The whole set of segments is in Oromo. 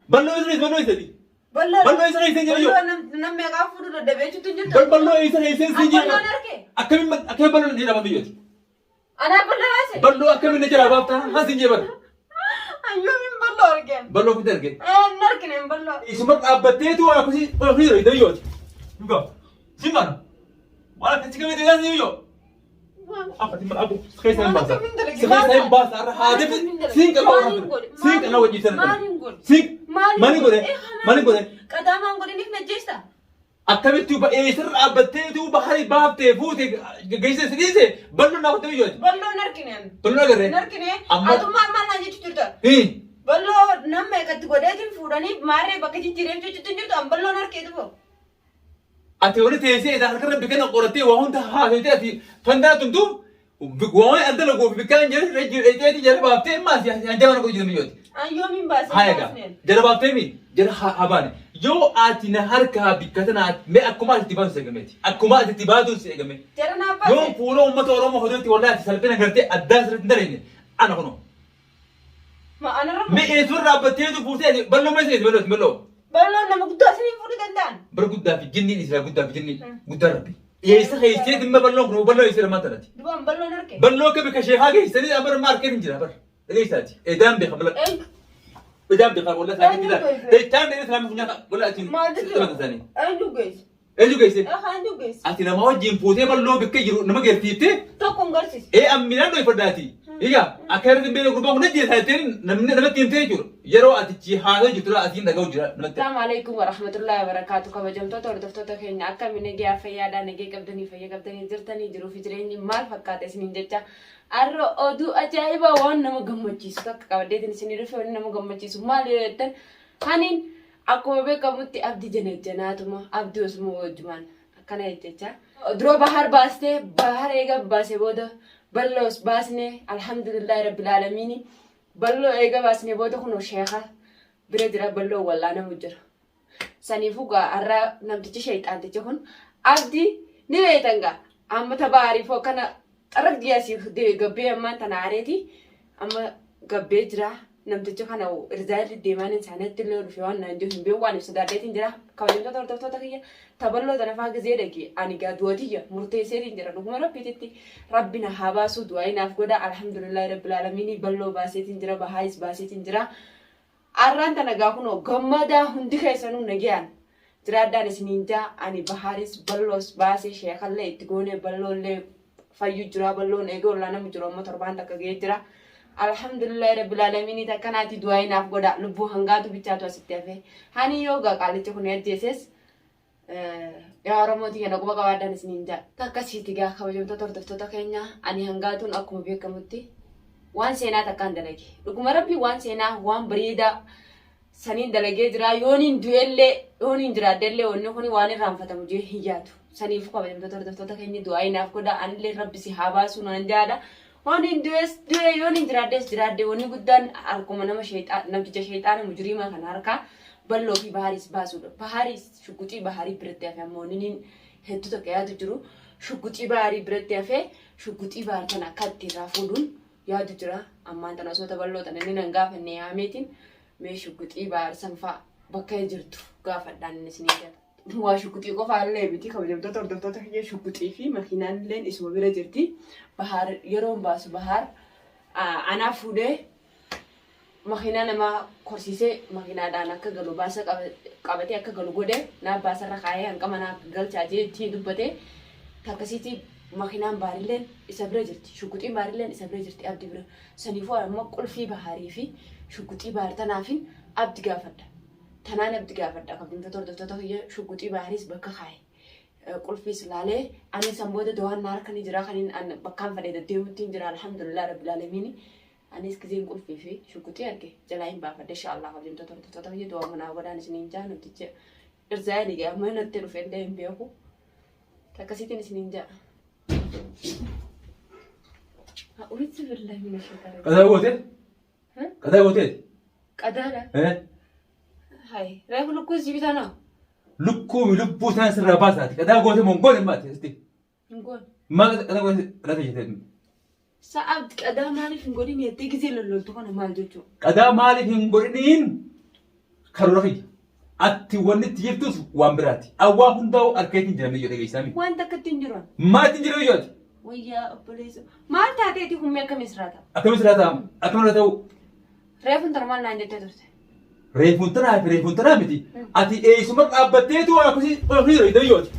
Balloo isa keessa balloo isa Balloo. Balloo isa keessa hin jiru. Balloo nam meeqaa fuudhuu dadhabee jechuutti hin jirtu. Bal balloo isa keessa hin An jiru. balloon arge. Akkamiin akkamiin balloo na jedhama biyyooti. Anaa balloo baase. Balloo akkamiin na jalaa baafta has hin jeeban. Ayyoomiin balloo argeen. Balloo ofitti arge. Hin argine hin balloo. Isuma dhaabbatteetu waan akkasii waan akkasii jedhu biyyooti. Dhugaa. Simana. Waan akkasii kamii ta'e yoo. Akka simana abu keessa hin baasa. Si keessa hin baasa irra haadee siin qaba siin qaba wajjin sana. Maaliin godhe? Siin maaliin godhe? Maaliin godhe? Qadaamaan godhiniif na jeesta. Akkamitti eessarra dhaabbatteetu bahari baaftee fuute geessee si dhiise bal'oon dhaabbattee biyyooti. Balloo hin argine. Bal'oon agarree. Hin argine. Amma- Atummaa maal naan jechuu jirta? Hii. Balloo nam meeqatti godheetiin fuudhanii maarree bakka jijjiireef jechuutti hin jirtu. An balloon argeetu boo. Ati wali teessee isaa harka rabbi kenna qorattee waa hunda haasofte ati fandaa tuntu waan adda lagoo fi bikkaan jedhe dheetii jala baaftee ammaa si hanjaa mana godhu biyyooti. An yoomiin baasee Haa egaa jala baaftee mi jala haa baane yoo ati na harkaa bikka tanaa mee akkuma ati itti baatu si eegameeti akkuma ati itti baatu si eegame. Jara naa Yoo baase. fuula uummata Oromoo hoteetti wallahi ati salphina gartee addaa sirriitti hin daleenye ana kunoo. Ma anarra Mee eessuun dhaabbatteetu fuutee ati balloo mee seeti balloo balloo. Balloon nama guddaa isiniin fuudhuu danda'an. Bara guddaa fi jinniin isaa guddaa fi jinniin guddaa rabbi. Eessa keessee dhimma balloon kun balloo eessa lamaan tanati. Duba an balloon arge. Balloo akka bika sheekaa geessanii amma amma harkeen hin jira bara. Dhageessaati. Edaan beeka bala. Eenyu? Edaan beeka wallah isaanii Eenyu jira. geesse? Dachaan dheeraa islaamii funyaan wallah achiin Maal jechuudha? isaanii. Eenyu geesse? Eenyu geesse? Eenyu geesse? Ati nama wajjin fuutee balloo bikka jiru nama geessiftee Tokko hin garsiise. Ee amminaan dhoyfadhaati. Egaa akka irratti hin beekne gurbaan kun ajjeesaa jetteen namni namatti himtee jechuudha. Yeroo ati chi haasa'u jirtu atiin dhaga'u jira namatti. Assalamu alaikum warahmatullahi wabarakatuh. Kabajamtoota hordoftoota keenya akkami nagaa fayyaadhaa nagee qabdanii fayya qabdanii jirtanii jiruu fi jireenyi maal fakkaata isiniin jecha har'a oduu ajaa'ibaa waan nama gammachiisu takka qabadheetiin isinii dhufe wanni nama gammachiisu maal yoo jettan haniin Akkuma beekamutti abdi janajjanaatuma abdi osuma wajjumaan akkana jechaa. Dura bahar baastee bahar eega baase booda balloos baasne alhamdulillahi rabbil aalamiini balloo eega baasne booda kunoo sheekha bira jira balloo wallaanamu jira. Saniifuu gaa har'a namtichi sheeyxaantichi kun abdi ni beektan gaa amma tabaariifoo akkana xarag jee gabbee ammaan tana aareeti amma gabbee jira namticha kana irzaayilli deemaan isaanitti illee dhufe waan naan jiru hin beeku waan ibsa daadheetiin jira kabajamtoota hordoftoota kiyya taballoo tana faa gizee dhage ani gaa du'atiyya murteesseetiin jira dhuguma rabbiititti rabbi na haa baasuu du'aa naaf godha alhamdulillahi rabbil aalamiinii balloo baaseetiin jira bahaayis baaseetiin jira Arraan tana gaa kunoo gammadaa hundi keessanuu nagayaan jiraadhaan isiniin jaa ani bahaaris balloos baasee sheekallee itti goonee balloollee fayyu jira balloon eegee ollaa nama jiru amma torbaan takka ga'ee jira. Alhamdulillahi rabbil aalamiinii takkanaati du'aayi naaf godha lubbuu hangaatu bichaatu asitti hafe hani yoo gaa qaalicha kun ajjeeses Yaa Oromoo tiyya na quba qabaadhaan isiniin ja'a. Akkasiiti gaa kabajamtoota hordoftoota keenya ani hangaatuun akkuma beekamutti waan seenaa takkaan dalage. Dhuguma rabbii waan seenaa waan bareedaa saniin dalagee jira yooniin du'ellee yooniin jiraadhellee wanni kun waan irraanfatamu jee hin yaadu. Saniifuu kabajamtoota hordoftoota keenya du'aa naaf godha anillee rabbi si haa baasuu naan jaadha. Yooniin du'es du'e yooniin jiraadhes jiraadhe wanni guddaan harkuma nama sheexaa namticha sheexaana mujriimaa kana harkaa balloo fi baharis baasuudha. Baharis Shugguxii Baharii biratti hafe ammoo niniin hedduu takka yaadu jiru. Shugguxii Baharii biratti hafe shugguxii Bahar tana akka itti irraa fuudhuun yaadu jira. Ammaan tana osoo bal'oo tana inni nan gaafanne yaameetiin mee shugguxii Bahar san fa'a bakka jirtu gaafadhaan inni isinii jala. Waa shugguxii qofaa illee miti kabajamtoota hordoftoota kiyya shugguxii fi makiinaan illeen isuma bira jirti. Bahar yeroon baasu Bahar anaa fuudhee makiinaa namaa korsiisee makiinaadhaan akka galu baasa qabatee akka galu godhe naa baasarra kaayee hanqa manaa galchaa jeetti dubbate takkasiitti makiinaan baarilleen isa bira jirti shugguxiin baarilleen isa bira jirti abdi bira saniifuu ammoo qulfii baharii fi shugguxii bahar tanaafin abdi gaafadha tanaan abdi gaafadha kabajamtoota hordoftoota kiyya shugguxii bahariis bakka kaaye qulfiis laalee ani san booda dawaan na harka ni jira kanin bakkaan fadhe deddeemutti hin jira alhamdulillah rabbil aalamiini Anis gizeen qulfii fi shugguxii arge jalaa hin baafadhe insha Allah kabajamtoota hordoftoota kiyya du'a manaa godhaan isiniin jaa namtichi irzaayilii gaa amma natti dhufe illee hin beeku akkasiitiin isiniin jaa. A'uuzu billahi mina shaytaani. Qadaa gootee? Qadaa gootee? Qadaadha. Eh? Hay reefu lukkuu si bitanaa? Lukkuu lubbuu sana sirraa baasaati. Qadaa gootee moo hin goone maati? Hin goone. Maal qadaa gootee qadaa jettee? Sa'aabdi qadaa maaliif hin godhin jettee gizee lolloltu kana maal jechuudha? Qadaa maaliif hin godhiniin? Karoora kiyya. Ati wanni itti jirtus waan biraati. Awwaa hundaa'u harkeetiin jira biyya dhageessaa mi? Wanta akkatti hin jiru. Maatiin jira biyya ati? Wayyaa obboleessa. Maal taateeti humni akkamii sirraa ta'a? Akkamitti sirraa ta'a? Akkamitti ta'u? Reefuun tana maal naan jettee turte? Reefuun tanaa fi reefuun tanaa miti. Ati eessuma dhaabbatteetu waan akkasii waan akkasii jira biyya ati.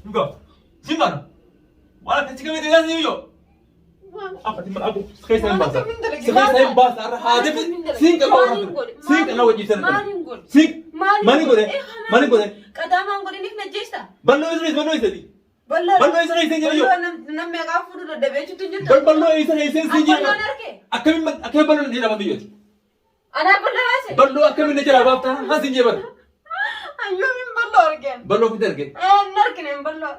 Dhugaa. Simbana. Waan akkasii kamii ta'ee biyya. Keessa hin baasa. Keessa hin baasa. Har'a haadha siin qaba. Siin qaba wajjin sana. Siin maali godhe? Maali godhe? Qadaamaan godhiniif na jeesta. Bal'oo isa bal'oo isa. Bal'oo Bal'oo isa isa jedhu. Bal'oo namni haqaa fuudhu dadhabee jechuutu hin jirtu. Bal'oo isa isa siin jedhu. Bal'oon arge. Akkamiin akkamiin bal'oo ni jedhama biyyooti. Anaa bal'oo haase. Bal'oo akkamiin ni jedhama baafta hasin jedhan. Ayyoomiin bal'oo argeen. Bal'oo ofitti arge. Hin argine bal'oo.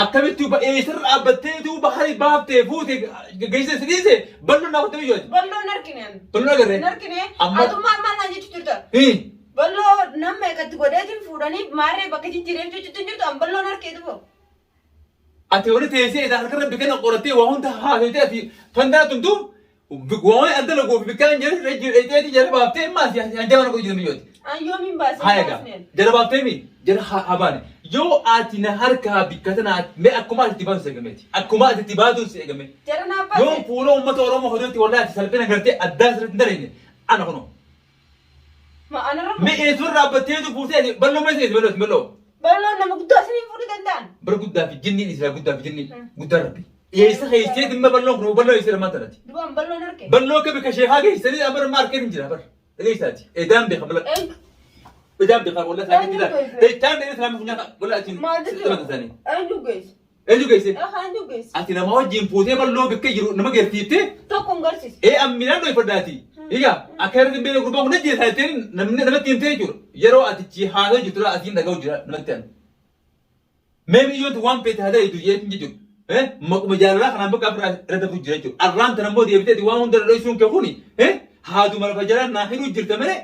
Akkamitti eessarra dhaabbatteetu bahari baaftee fuute geessise si dhiise bal'oo naa kutte biyyooti. Bal'oo hin argine. Bal'oo agarree. Hin argine. Amma- Atummaa maal naan jechuutu jirta? Bal'oo nama eeggatti godheetiin fuudhanii maarree bakka jijjiireef jechuutu hin jirtu. An bal'oon argeetu boo. Ati wani teessee isaa harka rabbi kenna qorattee waa hunda haasofte ati fandaa tuntu waan adda lagoo fi bikkaan jedheeti jala baaftee maas hanjama na godhu biyyooti. Ayyoomiin baasee Haa egaa jala baaftee mi jala haa baane yoo ati na harkaa bikka tana mee akkuma ati itti baatu si eegameeti akkuma ati itti baatu si eegame Jara naa yoo baasee. fuula uummata Oromoo hojiitti wallahi ati salphina gartee addaa sirriitti hin dareenye ana kunoo Ma anarra mee eessuun dhaabbatteetu fuutee ati bal'oo mee seeti bal'oo bal'oo bal'oon nama guddaa isiniin fuudhuu danda'an. bara guddaa fi jinniin isaa guddaa fi jinniin guddaa rabbi eessa keessee dhimma bal'oon kun bal'oo eessa lamaan tanati. Duban bal'oon arge. Bal'oo akka bika sheekaa geessanii amma amma harkeen hin jira bar. Dhageessaati. Edaan beeka bala. Edaan beeka wala isaa jira. Dachaan dheeraa salaamni kun nyaata wala achiin Maal sitti isaanii. Eenyu geesse? Eenyu geesse? Eenyu geesse? Ati nama wajjin fuutee bal'oo bikka jiru nama geessiftee Tokko hin garsiise. ee amminaan dhoyfadhaati. Egaa akka irratti beela gurbaan kun ajjeesaa jetteen namni namatti himtee jechuudha. Yeroo ati chi haasoo jirtu atiin dhaga'u jira namatti hanu. Mee biyyooti waan feete haa ta'e jeetiin jechuudha. Maquma jaalalaa kanaan bakka afur irra darbuu jira jechuudha. Arraan tana immoo deebiteeti waan hunda dhodhisuun kee kuni haaduma lafa jalaan naa hidhuu jirta malee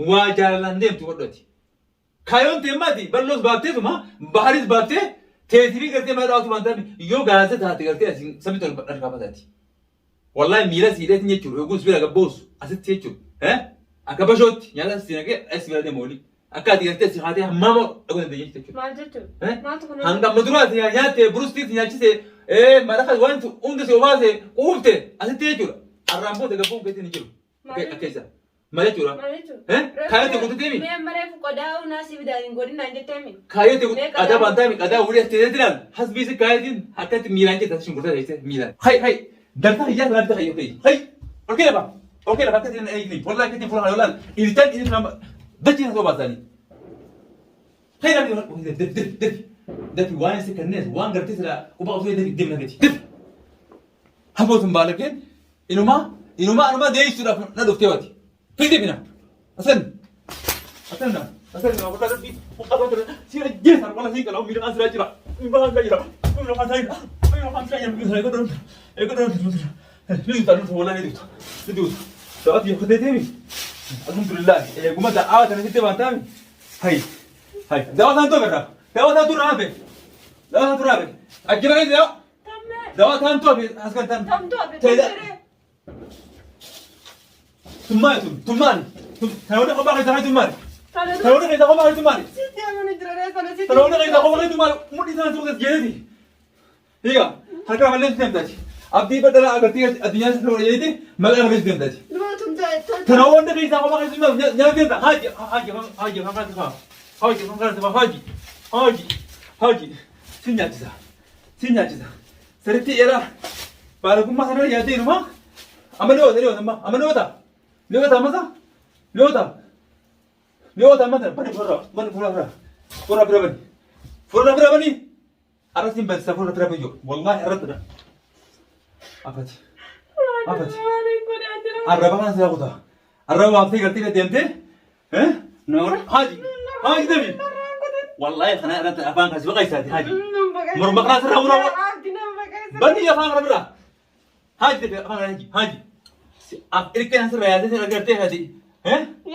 waa jaalalaan deemtu godhati. Kaayoon teemmaati bal'oos baatteetuma baharis baattee teetii fi gartee maal dhawaatu waan taane yoo gaasa taate gartee asiin sabni tolu dharkaa fataati. Wallahi miila siidheetiin jechuudha yookuun sibira gabboosu asitti jechuudha. Akka bashootti nyaata si naqee as bira deema olii. Akka ati gartee si haatee hammaama dhaguu dandeenya jechuudha. Maal jechuudha? Maaltu kun Hanga amma duraati nyaatte burustiitti nyaachise maraqa wanti hunda si obaase quufte asitti jechuudha. Arraan booda gabbuun keetiin hin jiru. Akka isa. Maal jechuudha? Maal jechuudha? Kaayotti guutatee mi? Mee amma reefu qodaa unaa si bidaan hin godhin naan jettee mi? Kaayotti qadaa baantaa mi qadaa wulii as teessee jiran hasbii si kaayotiin akkatti miilaan jetta shunkurtaa teessee miilaan. Hay hay dartaa hiyyaa sanaa bita hayyo hay hay. Olkee lafa olkee lafa akkatti hin eegni wallahi akkatti fuula kana yoolaan dhiirichaan dhiirri nama dachii sana baasaanii. Hay namni def def def def waan si kennees waan gartee sila quba qabsee def deemna gati def. Hafootun baalageen inumaa inumaa anumaa deessuudhaaf na dhuftee wati. Fiigdee bina. Asan. Asan na. Asan na. Wala rabbi. Si ajjeesan wala si kalau miidhaan siraa jira. Miidhaan siraa jira. Miidhaan siraa jira. Miidhaan siraa jira. Miidhaan siraa jira. Eegadhaan jira. Ni duuta ni duuta wala ni duuta. Ni duuta. Da'aati yoo kadee deemi. Alhamdulillah. Eeguma da'aa tana sitti baantaami. Hay. Hay. Da'aa taan too irraa. Da'aa taan turraa hafe. Da'aa taan turraa hafe. Ajjira ni da'aa. Da'aa taan too hafe askan taan. Tamtu hafe Teeda. tamtu Tummaani tun tummaani. Tanoonni kophaa keessa hafe tummaani. Tanoonni keessa kophaa hafe tummaani. Sitti amanu jira reefu sana sitti. Tanoonni keessa kophaa hafe tummaani. Mudhii sana tuqtes jeeti. Hiika harka mallee deemtaati. Abdii badalaa agartee addunyaa isa ta'uu jeeti maqaa mallee deemtaati. Duma tumta. Tanoonni keessa kophaa keessa tummaani nyaata deemta. Haaji haaji haaji haaji haaji haaji haaji haaji haaji si nyaachisa si nyaachisa. Sirriitti dheeraa baalagummaa sana yaaddee inumaa amma liyoota liyoota amma amma liyoota liyoota amma isaa liyoota liyoota amma sana bani fuulra bani fuulra bira fuulra bira bani fuulra bira bani arratti hin balisa fuulra bira bani wallahi arratti dha afati afati arraba kana sira kutaa arraba baaftee gartee gad deemtee haaji haaji deemi wallahi kana irratti afaan kasi baqaysaati haaji morma kana sirraa muraa bani afaan kana bira haaji deemi afaan kana haaji haaji ilkeen asirraa yaasee sirra gartee haaji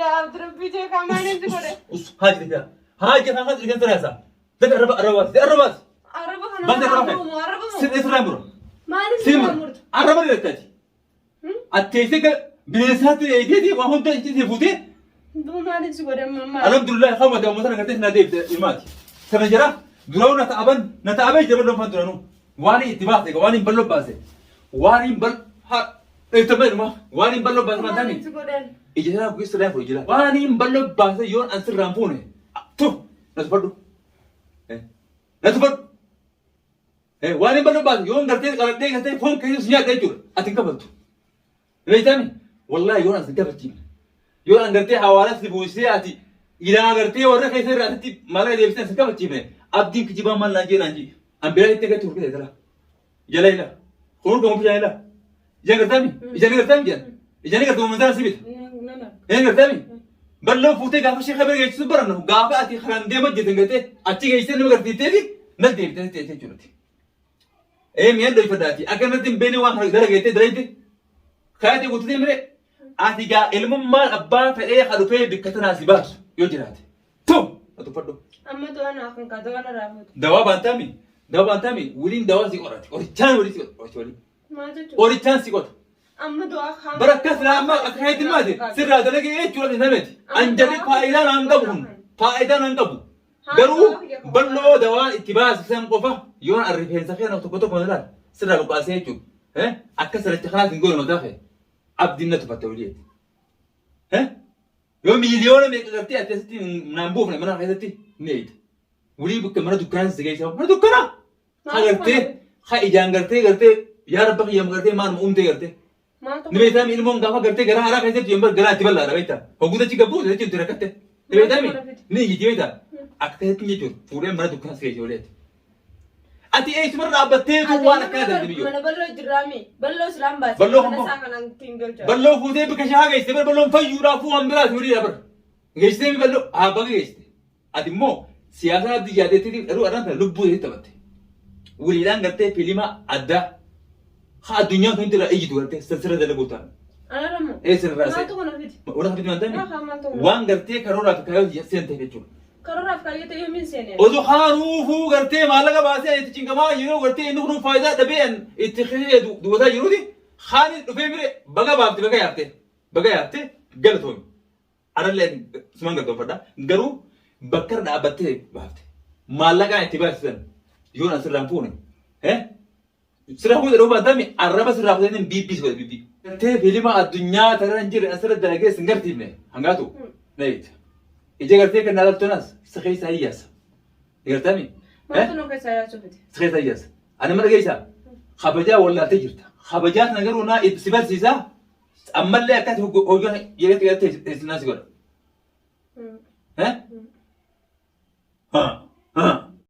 Yaa Abdirabbii jee kaamaaniin si godhe. us haaji deemi haaji afaan kana ilkeen sirraa yaasa deemi arraba arraba baasi arraba baasi Arraba kana baasi arraba arraba moo arraba moo? sirraa sirraa mura Maaliif Simra. sirraa murta? Arraba ni rakkati. Atteessee bineensaatti eegeeti waan hunda itti fuutee. Duuba maaliif si godhan mammaa? Alhamdulillah kama da ummata gartee na deebite ilmaati. Sana jira duraan na ta'aban na ta'abee jira balloon fan duranuu. Waan itti baase waan hin balloo baase. Waan hin bal ha itti ilma waan hin balloo baase mataan Maaliif si godhan? ija jira kuis sirraa furu jira. Waan hin balloo baase yoon an sirraan fuune tu na tufadhu. Na tufadhu. Waan hin balloo baase yoon gartee qaladhee gartee foon keessa si nyaadha jechuudha. Ati hin kafaltu. Beektami? Wallahi yoon as hin kafachiifne. Yoon an gartee hawaasa si buusee ati ilaa gartee warra keessa irraa asitti maallaqa deebisee as hin kafachiifne. Abdiin kijibaa maal naan jee naan jee. An biraa itti agartuu horkisa jala. Jala ila. Kun urga bishaan ila. Ijaan gartami? Ijaan gartami jedhan. Ijaan gartami uummataa si bita. Ijaan gartami? Balloo fuutee gaafa ishee kabira geessisu barannu gaafa ati karaan deema jettan gartee achi geessitee nama garsiiftee fi na deebitee jechuudha. Ee mi'aan dhoyfadhaati. Akka irratti hin beekne waan kana dalageettee dalayte. Kaayate guutatee mire. Ati gaa ilmummaan abbaa fedhee ka dhufee bikka tanaa si baasu yoo jiraate. Tum! Ati uffadhu. Amma to'annaa kun ka to'annaa raafuutu. Dawaa baantaami. Dawaa baantaami. Waliin dawaa si qorati. Qorichaan walii si qota. Qoricha walii. Maal jechuudha? Qorichaan si qota. Amma du'aa kaan. Bara akkas laa amma akka keetti maati sirraa dalagee jechuudha nameti. An jarri faayidaa naan qabu kun. Faayidaa naan qabu. Garuu bal'oo dawaan itti baasisan qofa yoon an rifeensa kee tokko tokko laal sirraa luqqaasee jechuudha. Akka sirricha kanaas hin goone mataa kee. Abdiin na tufatte waliin. Yoo miiliyoona meeqa gartee ati asitti naan buufne mana keessatti ni eeyita. Walii bakka mana dukkanaa si geessa. Mana dukkanaa! Ha gartee ha ijaan gartee gartee yaa rabba kiyya gartee maaluma uumtee gartee. Ni beektaa mi ilmoon gaafa gartee garaa haaraa keessatti yommuu garaa itti bal'aadha beektaa. Hogguu achi gabbuu jechuun itti rakkatte. Ni beektaa mi ni iyyiti beektaa. Akka keessatti jechuun fuudhee mana dukkanaa si geessa walitti. Ati eessuma dhaabbatteetu waan akkanaa dalagde biyyoo. Mana bal'oo jirraami. Bal'oo silaan baase. Bal'oo Mana kan isaa kanaan ittiin galcha. Bal'oo fuutee bika shahaa geessite bara bal'oon fayyuudhaaf waan biraati horii bara. Geessitee mi bal'oo haa baga geessite. Ati immoo siyaasaa abdii yaadeetti garuu arraan tana lubbuu isheetti taphatte. Waliidhaan gartee fiilima addaa haa addunyaan tun irraa iyyitu gartee sirra dalaguu ta'an. Anarra Ee sirraa see. Maaltu kana fide? Warra hafiti waan ta'eef Haa, maaltu kana? waan gartee karooraa fi kaayyoo seente jechuudha. Karooraaf kaayyoo ta'e yoomiin seenee? Osoo kaanuufuu gartee maallaqa baasee itti cinqamaa yeroo gartee inni kun faayidaa dhabee itti kee dubataa jiruuti kaanis dhufee mire baga baafte baga yaafte baga yaafte galatoomi. Arallee suman galatoomfadha garuu bakka irra dhaabbattee baafte maallaqaan itti baasisan yoon asirraan fuune sirraa fuute dhufuu baatami arraba sirraa fuutanii biibbii si godhe biibbii. Gartee fiilima addunyaa tanarra hin jirre asirra dalagee sin garsiifne hangaatu na eegta. Ija gartee kan naalaftonas si keessaa hiyyaasa. Gartami? Maaltu nu keessaa yaasuu fide? Si keessaa hiyyaasa. Ani mana geessaa kabajaa wallaaltee jirta. Kabajaa kana garuu naa si barsiisaa ammallee akkati hojii jedhetti gartee sinaa si godha.